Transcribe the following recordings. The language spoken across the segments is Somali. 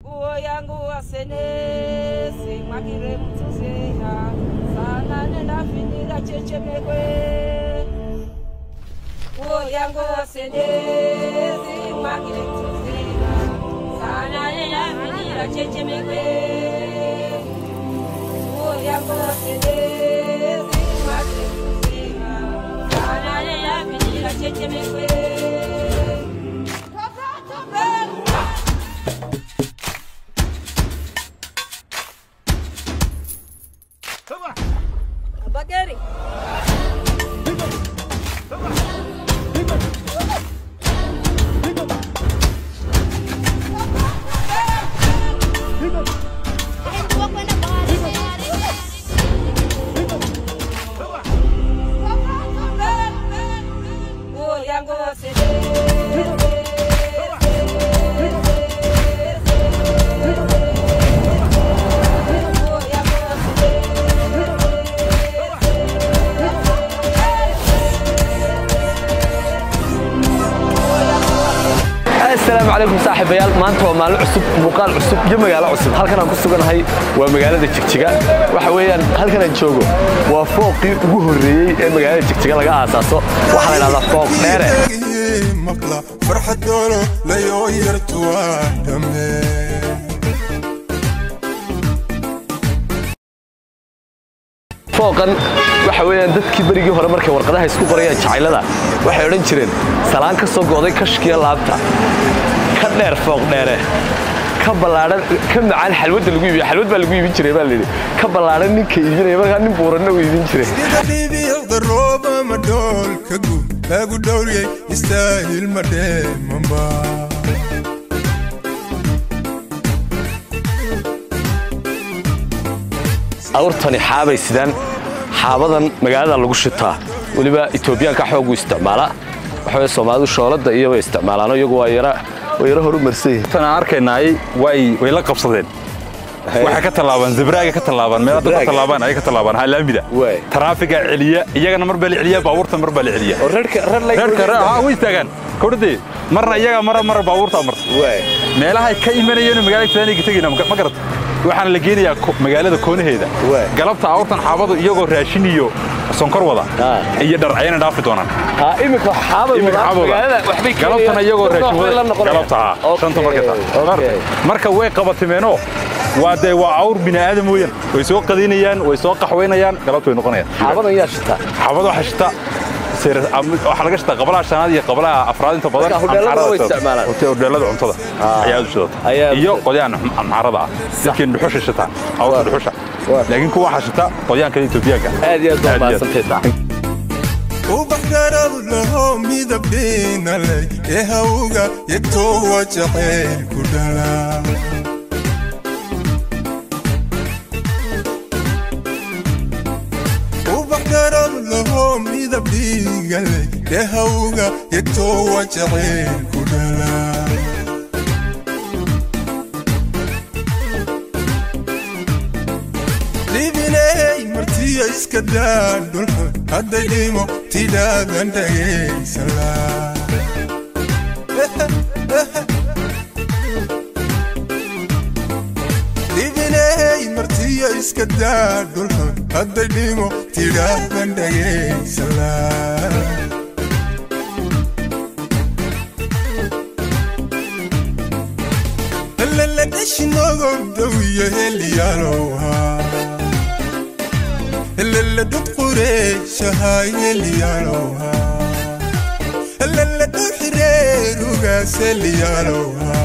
Nguo yangu asenese mwakire mtuzeha sana nenda finira chechemekwe. Nguo yangu asenese mwakire mtuzeha sana nenda finira chechemekwe. Nguo yangu asenese mwakire mtuzeha sana nenda finira chechemekwe. Bagari. Asalaamu calaykum saaxiibayaal, maanta waa maalin cusub, muuqaal cusub iyo magaalo cusub. Halkan aan ku suganahay waa magaalada Jigjiga. Waxa weeyaan halkan aan joogo waa fooqii ugu horreeyey ee magaalada Jigjiga laga aasaaso. Waxaa la yidhahdaa Fooq Dheere. Maqla farxad doolo layoo yartu waa dhammee. Fooqan waxa weeyaan dadkii berigii hore markay warqadaha isku qorayaan jacaylada waxay odhan jireen salaan ka soo go'day kashkiya laabta, ka dheer Fooq Dheere, ka ballaadhan, ka macaan xalwadda lagu iibiyo. Xalwad baa lagu iibin jiray baa layidhi, ka ballaadhan ninka iibinaya, markaa nin buuranna uu iibin jiray. Sida dhibiicda rooba ma dhoolka guud lagu dhowriyey istaahil ma dheemanba. Awrtani xaabay sidaan, xaabadan magaalada lagu shitaa, weliba Itoobiyaanka xoog u isticmaala. Waxa weeye Soomaalidu shooladda iyo way isticmaalaan, iyagu waa yara way yara horumarsan yihiin. Tan aan arkaynay way la qabsadeen. Waxay ka tallaabaan zebraaga, ka tallaabaan meelaha dadka Zebraaga. Tallaabaan ay ka tallaabaan ha laamida. Waay. Taraafiga celiya, iyagana mar baa la celiya, baabuurta mar baa la celiya. Oo reerka reer lay Reerka ha way istaagaan kordhi, marna iyaga mara, mara baabuurta marta. Waay. Meelaha ay ka imanayeen magaalada Tanzania tegayna ma garata, waxaana la geenayaa magaalada koonaheeda. Waay. Galabta awrtan xaabadu iyagoo raashin iyo sonkor wada iyo dhar ayana dhaafi doonaan. Ha imika xaabay Iminka wadaan xaabooda. Magaalada waxbay Galabtana iyagoo raashin waxbay la wada noqonayaan. Galabta ha shanta markay tahay. Marka way qabatimeenoo waa dee waa awr bini aadam weeyaan, way soo qadinayaan, way soo qaxweynayaan, galabta way noqonayaan. Xaabadan yaa shitaa? Xaabada waxaa shita waxaa laga shitaa qabalaha shanaad iyo qabalaha afraad inta badan. Marka hodheelada Amxaarada way isticmaalaan. Hodheelada cuntada ayaa aad u shidata Ayaa aad u iyo shidata. Qolyaan amxaarada ah, dadkeen dhuxusha shitaan, awrta dhuxusha, Waa. laakiin kuwa waxaa shita qolyaanka Etoobiyaanka. Aad iyo aad baa Aad iyo aad. mahadsantahay. Ubax garab laho midab dhiinaley ee hawga yegtoowa jacayl ku dhalaa. Ubax garab laho midab dhiigaley ee hawga yegtoowa jacayl ku dhalaa. Dhibiney martiya iska daa dhulka hadday dhimo tidhaadan dhagaysanlaa. Dhibiney martiya iska daa dhulka hadday dhimo tidhaadan dhagaysanlaa. Helele dhashinogo dawiyo heliyaalowha, helele dad qureyshahay heliyaalowha, helele dhuxireerugaas heliyaalowha,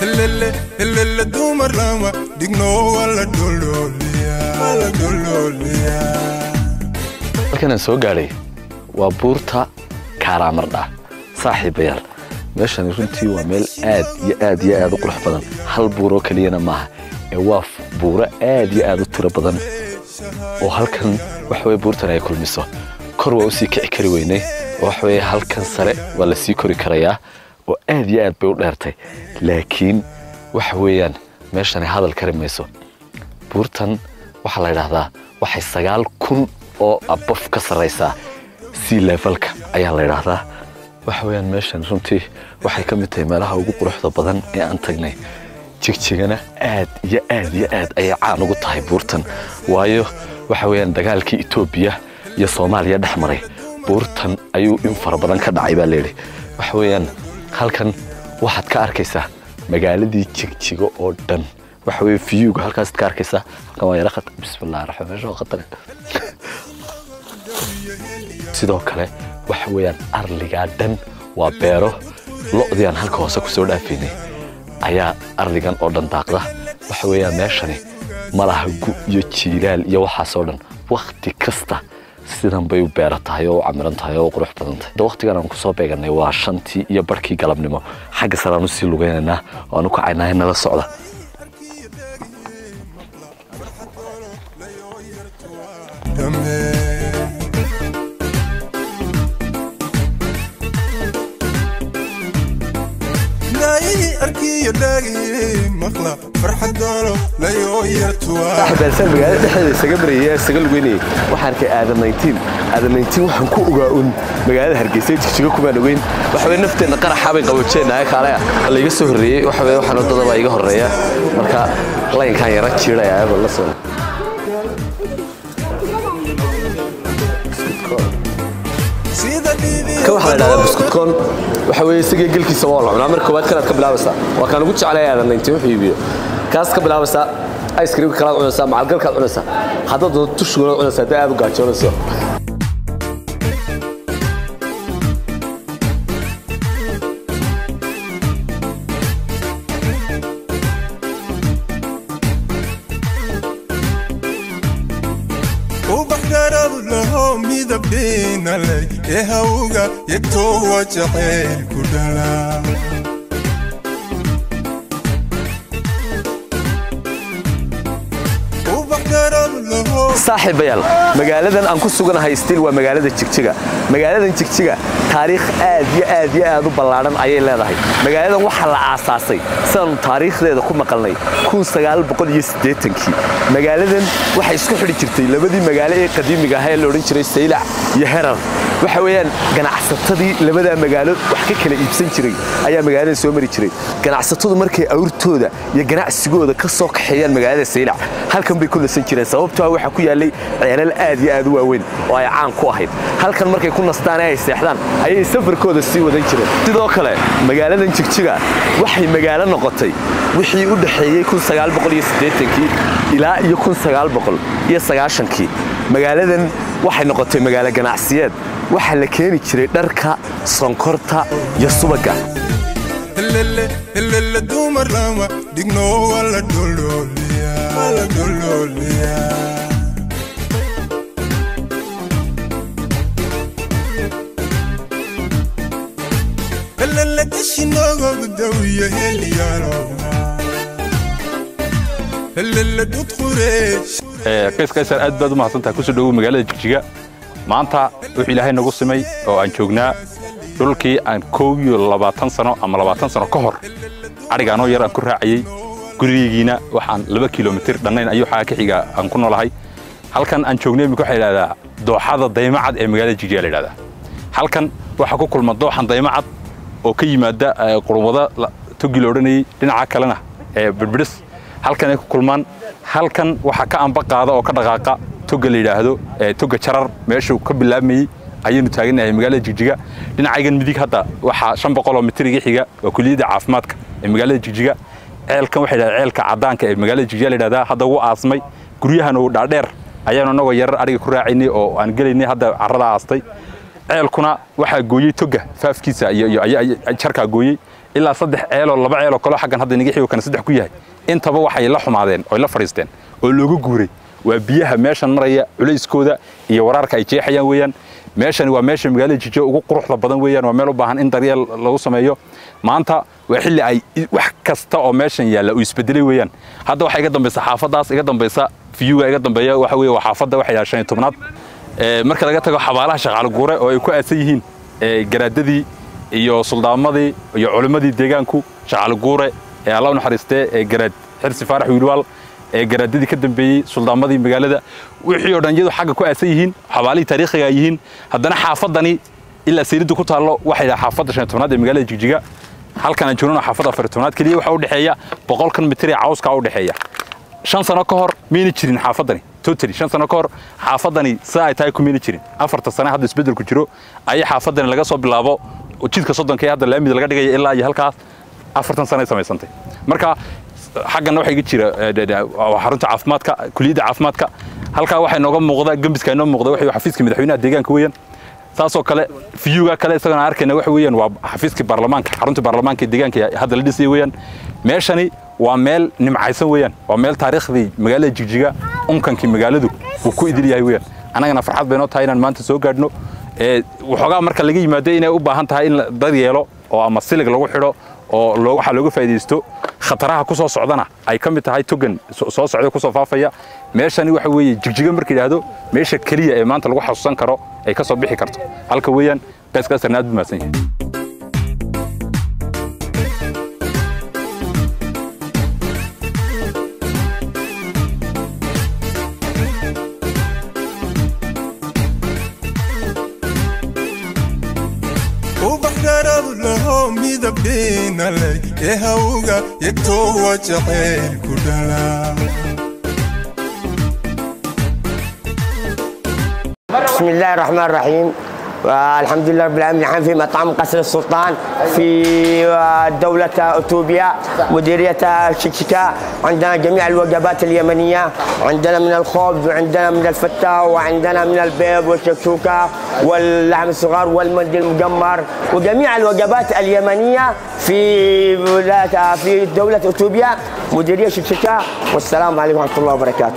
helele helele dumar lama dhigno waa la dhololiyaa, waa la dhololiyaa. Halkan aan soo gaadhay waa buurta Kaaraamardha. Saaxiibayaal, meeshani runtii waa meel aad iyo aad iyo aad u qurux badan. Hal buuroo keliyana maaha ee waa buuro aad iyo aad u tiro badan oo halkan waxa weye buurtan ay kulmiso. Kor waa usii kici kari weynay oo waxa weye halkan sare waa lasii kori karayaa oo aad iyo aad bay u dheertay, laakiin waxa weeyaan meeshani hadal kari mayso. Buurtan waxaa la yidhaahdaa waxay 9000 oo above ka sarraysaa sea levelka ayaa la yidhaahdaa. Waxa weeyaan meeshan runtii waxay ka mid tahay meelaha ugu quruxda badan ee aan tagnay. Jigjigana aad iyo aad iyo aad ayay caan ugu tahay buurtan, waayo waxa weeyaan dagaalkii Itoobiya iyo Soomaaliya dhex maray buurtan ayuu in fara badan ka dhacay baa layidhi. Waxa weeyaan halkan waxaad ka arkaysaa magaaladii Jigjigo oo dhan. Waxa weeye view-ga halkaasaad ka arkaysaa. Halkan waa yara khatar. Bismillahi raxmaan meesha waa khatar. Sidoo kale waxa weeyaan arligaa dhan waa beero. Lo'dii aan halka hoose ku soo dhaafaynay ayaa arligan oo dhan daaqda. Waxa weeyaan meeshani ma laha gu iyo jiilaal iyo waxaas oo dhan, wakhti kasta sidan bay u beera tahay oo u camiran tahay oo u qurux badan tahay. Waqtigan aan kusoo beeganay waa 5:30 galabnimo. Xagga sare aan usii lugaynaynaa oo aan u kacaynaa, nala socda. Saaxiib, magaalada dhexdeeda isaga marayay, isaga lugeynayay, waxaan arkay Aadan 19. Aadan 19 waxaan ku ogaa un magaalada Hargeysa, Jigjigo kumaan ogeyn. Waxa weeye nafteenna qaraxa bay qabojeenahay. Kaalaya la iga soo horreeyey. Waxa weeye waxaan waddada baa iga horreeya, marka laynkaan yara jiidhaya ayaba la soo. Kan waxaa la dhahdaa buskudkoon. Waxa weeye isagii gelkiisa waa la cunaa. Marka koowaad kanaad ka bilaabaysaa, waa kaan ugu jeclay Aadan 19 wuxuu iibiyo. Kaas ka bilaabaysaa, ice cream kalaad cunaysaa, macalgalkaad cunaysaa, haddaad doonto tushuganaad cunaysaa haddii aad u gaajoonayso. Ubax garab laho midab dhiinaley ee hawga yegtoo jacayl ku dhalaa. Ubax garab laho. Saaxiibayaal, magaaladan aan ku suganahay still waa magaalada Jigjiga. Magaaladan Jigjiga taariikh aad iyo aad iyo aad u ballaadhan ayay leedahay. Magaaladan waxaa la aasaasay, sidaanu taariikhdeeda ku maqalnay, 1980kii. Magaaladan waxay isku xidhi jirtay labadii magaalo ee qadiimiga ahaa ee la odhan jiray Saylac iyo Herar. Waxa weeyaan ganacsatadii labadaa magaalo wax ka kala iibsan jiray ayaa magaaladan soo mari jiray. Ganacsatadu markay awrtooda iyo ganacsigooda ka soo kaxeeyaan magaalada Saylac, halkan bay ku nasan jireen, sababtoo ah waxaa ku yaallay ceelal aad iyo aad u waaweyn oo ay caan ku ahayd. Halkan markay ku nastaan ee ay seexdaan ayay safarkooda sii wadan jireen. Sidoo kale magaaladan Jigjiga waxay magaalo noqotay wixii u dhexeeyey 1980kii ilaa iyo 1990kii. Magaaladan waxay noqotay magaalo ganacsiyeed. Waxaa la keeni jiray dharka, sonkorta iyo subagga. Helele helele dumar lama dhigno, waa la dhololiyaa, waa la dhololiyaa. Helele dashinogo dawiya heliyaalo, helele dud qureesh. Qays Qaysar, aad baad u mahadsantahay. Kusoo dhowow magaalada Jigjiga. Maanta wuxuu Ilaahay nagu simay oo aan joognaa dhulkii aan 21 sano ama 20 sano ka hor adhiga anoo yar aan ku raacayey. Gurigeygiina waxaan 2 kilomitir dhannayn ayuu xaga ka xiga aan ku noolahay. Halkan aan joognay imika waxaa yidhahdaa dooxada Daymacad ee magaalada Jigjiga la yidhahdaa. Halkan waxaa ku kulma dooxan Daymacad oo ka yimaada qurwada togi la odhanayey, dhinaca kalena ee Birbidhis. Halkan ay ku kulmaan. Halkan waxaa ka amba qaada oo ka dhaqaaqa toga la yidhaahdo toga Jarar. Meeshuu ka bilaabmayey ayaynu taaganahay magaalada Jigjiga. Dhinacaygan midig hadda waxaa 500 oo mitir iga xiga waa kuliyadda caafimaadka ee magaalada Jigjiga. Ceelkan waxay yidhahdaan ceelka caddaanka ee magaalada Jigjiga la yidhahdaa. Hadda wuu aasmay. Guryahan uu dhaadheer ayaanu annagoo yarar adhiga ku raacaynay oo aan gelaynay. Hadda carrada aastay. Ceelkuna waxaa gooyey toga faafkiisa iyo jarkaa gooyey. Ilaa saddex ceeloo, laba ceeloo kaloo xaggan hadda inaga xigo, kana saddex ku yahay, intaba waxay la xumaadeen oo la fadhiisteen oo looga guuray waa biyaha meeshan maraya culayskooda iyo waraarka ay jeexayaan weeyaan. Meeshani waa meesha magaalada Jigjiga ugu quruxda badan weeyaan. Waa meel u baahan in daryeel lagu sameeyo. Maanta waa xilli ay wax kasta oo meeshan yaalla uu isbedelay weeyaan. Hadda waxaa iga dambaysa xaafaddaas iga dambaysa, view-ga iga dambeeya waxa weeye waa xaafadda waxay yidhaha 15aad. Marka laga tago xabaalaha Shaqaale Guure oo ay ku aasan yihiin garaadadii iyo suldaamadii iyo culimmadii deegaanku, Shaqaale Guure ee Allah u naxariistee ee garaad Xirsi Faarax Wiilwaal, ee garaadadii ka dambeeyey, suldaamadii magaalada, wixii oo dhan iyadu xagga ku aasan yihiin, xabaalihii taariikhiga ay yihiin. Haddana xaafadani ilaa sayriddu ku taallo waxay yidhaha xaafadda 15aad ee magaalada Jigjiga. Halkan aan joogno xaafadda 14aad kaliya waxa u dhaxeeya 100 mitir ee cawska u dhaxeeya. 5 sano ka hor miina jirin xaafadani totally. 5 sano ka hor xaafadani saa ay tahay ku miina jirin. 4 sano hadda isbedel ku jiro ay xaafadani laga soo bilaabo jidka 30 ee hadda laamida laga dhigay ilaa iyo halkaas 40 sano ay samaysantay. Marka xaggana waxa iga jira xarunta caafimaadka, kuliyadda caafimaadka. Halkaa waxa inooga muuqda gambiska inoo muuqda waxa xafiiska madaxweynaha deegaanka weeyaan. Taasoo kale view-ga kale isagana arkayna waxa weeyaan waa xafiiska baarlamaanka, xarunta baarlamaanka ee deegaanka hadda la dhisay weeyaan. Meeshani waa meel nimcaysan weeyaan, waa meel taariikhdii magaalada Jigjiga unkankii magaaladu uu ku idil yahay weeyaan. Anagana farxad bay noo tahay inaan maanta soo gaadhno. Waxoogaa marka laga yimaado inay u baahan tahay in la dad yeelo oo ama silig lagu xidho oo waxa looga faa'iideysto khataraha ku soo socdana ay ka mid tahay togan soo socda ku soo faafaya. Meeshani waxa weeye Jigjiga markii yiraahdo meesha kaliya ee maanta lagu xasuusan karo ay ka soo bixi karto halka weeyaan. Qeyska sarnaad buu mahadsan yahay. Midabdhiinaley ee hawga yegtoo jacayl ku dhalaa. بسم الله الرحمن الرحيم، والحمد لله رب العالمين. نحن في مطعم قصر السلطان في دولة أثيوبيا، مديرية شكشكا. عندنا جميع الوجبات اليمنية، عندنا من الخبز وعندنا من الفتة وعندنا من البيض والشكشوكة واللحم الصغار والمندي المجمر وجميع الوجبات اليمنية في دولة أثيوبيا، مديرية شكشكا. والسلام عليكم ورحمة الله وبركاته.